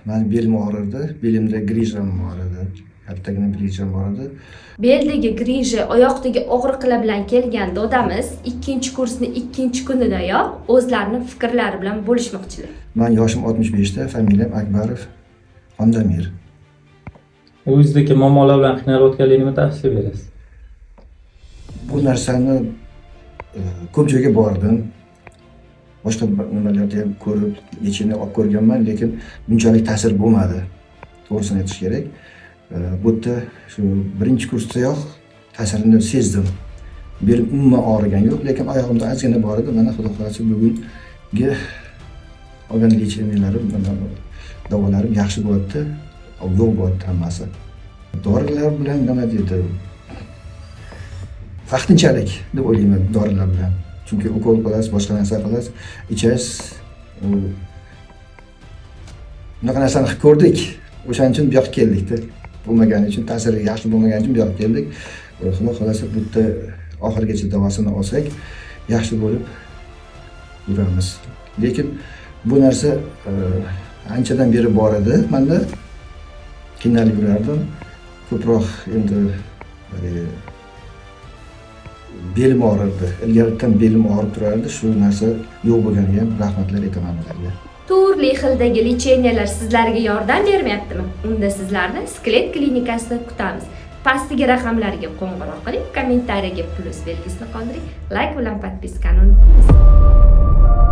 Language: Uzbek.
Mani belim og'rirdi, belimda грыжа m bor edi, kattagina грыжа m bor edi. Beldagi грыжа, oyoqdagi og'riqlar bilan kelgan dodamiz ikkinchi kursni ikkinchi kunidayoq o'zlarini fikrlari bilan bo'lishmoqchilar. Man yoshim 65 da, familiyam Akbarov Xondamir. O'zingizdagi muammolar bilan qiynalayotganligini nima tavsiya berasiz? Bu narsani ko'p joyga bordim, boshqa bir nimalarda ham ko'rib, лечение olib ko'rganman, lekin bunchalik ta'sir bo'lmadi, to'g'risini aytish kerak. Bu yerda shu birinchi kursdayoq ta'sirini sezdim. Belim umuman og'rigan yo'q, lekin oyog'imda ozgina bor edi. Mana, xudo xohlasa, bugungi olgan лечения larim, mana, davolarim yaxshi bo'lyapti, yo'q bo'lyapti hammasi. Dorilar bilan, nima deydi, vaqtinchalik deb o'ylayman dorilar bilan, chunki ukol qilasiz, boshqa narsa qilasiz, ichasiz. U bunaqa narsani qilib ko'rdik, o'shaning uchun bu yoqqa keldikda. Bo'lmagani uchun, ta'siri yaxshi bo'lmagani uchun bu yoqqa keldik. Xudo xohlasa, bu yerda oxirigacha davosini olsak, yaxshi bo'lib yuramiz. Lekin bu narsa anchadan beri bor edi manda, qiynalib yurardim ko'proq. Endi haligi belim og'rirdi, ilgaridan belim og'rib turardi. Shu narsa yo'q bo'lganiga ham rahmatlar aytaman ularga. Turli xildagi лечения lar sizlarga yordam bermayaptimi? Unda sizlarni Skelet klinikasida kutamiz. Pastdagi raqamlarga qo'ng'iroq qiling, kommentariyaga plyus belgisini qoldiring, layk bilan подписка ni unutmang.